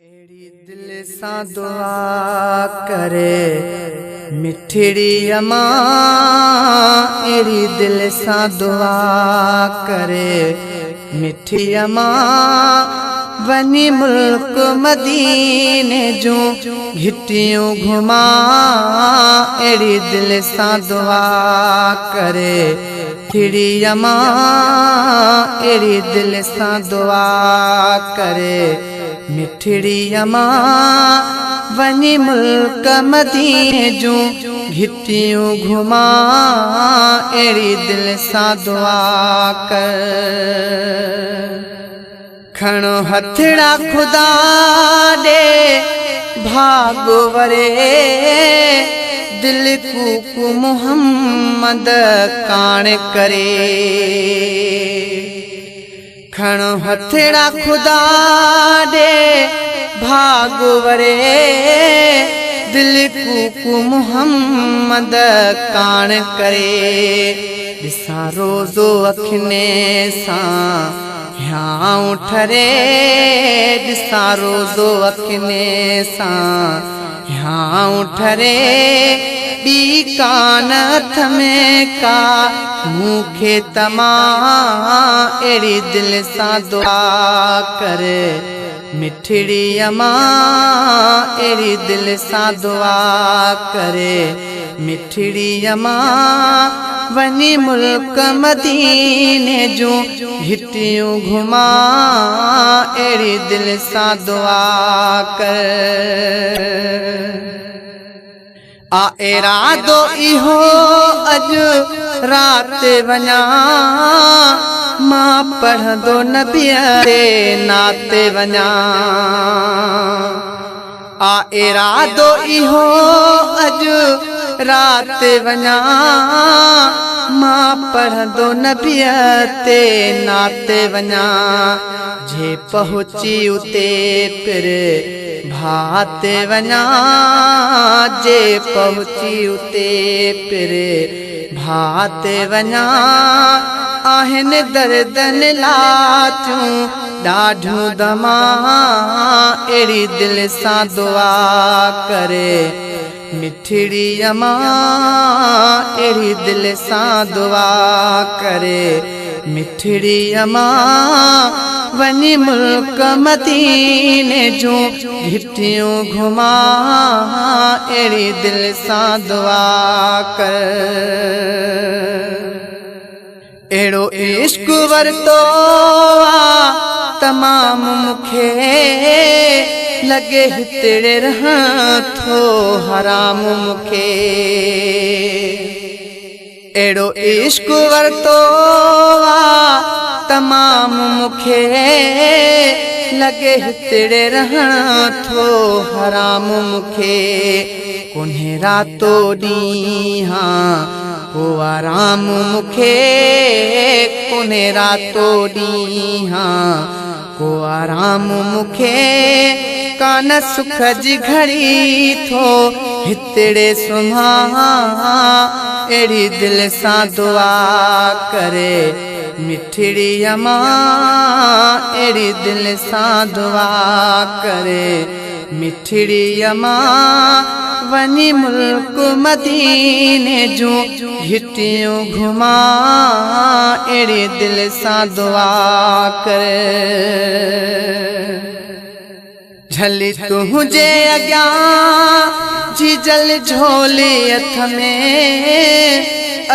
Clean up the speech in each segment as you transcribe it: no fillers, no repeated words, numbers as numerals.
اهڙي دل سان دعا ڪري مٺڙي امان اهڙي دل سان دعا ڪري مٺي امان وڃي ملڪ مديني جون گهٽيون گهمان اهڙي دل سان دعا ڪري مٺڙي امان اهڙي دل سان دعا ڪري مٺڙي امان وڃي ملڪ مديني جون گهٽيون گهمان اهڙي دل سان دعا ڪر. کڻو هٿڙا خدا ڏي ڀاڳ وري دل ڪوڪ محمد ڪاڻ ڪري. کڻو هٿڙا خدا ڏي ڀاڳ وري دل ڪوڪ محمد ڪاڻ ڪري. ڏسان روزو اکين سان هيانء ٺري ڏسان روزو اکين سان هيانء ٺري ٻي ڪانه اٿم ڪا مون کي تمان اهڙي دل سان دعا ڪر مٺڙي امان اهڙي دل سان دعا ڪر مٺڙي امان وڃي ملڪ مديني جون گهٽيون گهمان اهڙي دل سان دعا ڪر. آ ارادو اهو اڄ رات وڃان مان پڙهندو نبيء تي نعت وڃان. آ ارادو اهو اڄ رات وڃان مان پڙهندو نبيء تي نعت وڃان جي پهچي اتي پر ڀات وڃان جي پهچي اتي پر ڀات وڃان آهن دردن لاتيون ڏاڍيون دمان اهڙي دل سان دعا ڪري مٺڙي امان اهڙي دل سان دعا ڪري مٺڙي امان وڃي ملڪ مديني جون گهٽيون گهمان اهڙي دل سان دعا ڪر. اهڙو عشق ورتو آ تمام مون کي لڳي هتڙي رهان ٿو حرام مون کي اهڙو عشق ورتو آ تمام مون کي لڳي هتڙي رهان ٿو حرام مون کي ڪونهي راتو ڏينهن ڪو آرام مون کي ڪونهي راتو ڏينهن ڪو آرام مون کي ڪانه سک جي گهڙي ٿو هتڙي سمهان اهڙي دل سان دعا ڪري مٺڙي امان اهڙي دل سان دعا ڪري مٺڙي امان وڃي ملڪ مديني جون گهٽيون گهمان اهڙي دل سان دعا ڪر. جهلي تنهنجي اڳيان جيجل جهولي اٿ ۾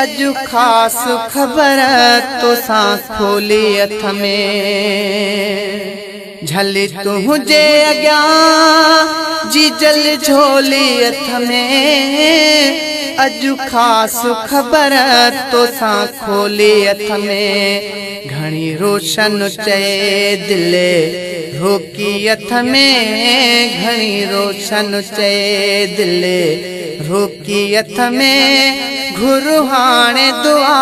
اڄ خاص خبر توسان کولي اٿ ۾. جهلي تنهنجي اڳيان جيجل جهولي اٿ ۾ اڄ خاص خبر توسان کولي اٿ ۾ گهڻي روشن چئي دل روڪي اٿ ۾ گهڻي روشن چئي دل روڪي اٿ ۾ گهر هاڻي دعا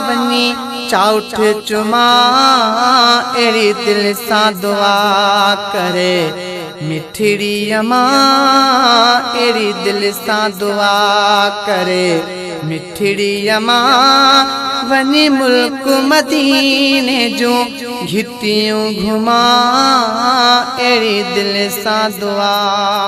وڃي چائوٺ چمان اهڙي دل سان دعا ڪري مٺڙي امان اهڙي دل سان دعا ڪري مٺڙي امان وڃي ملڪ مديني جون گهٽيون گهمان اهڙي دل سان دعا.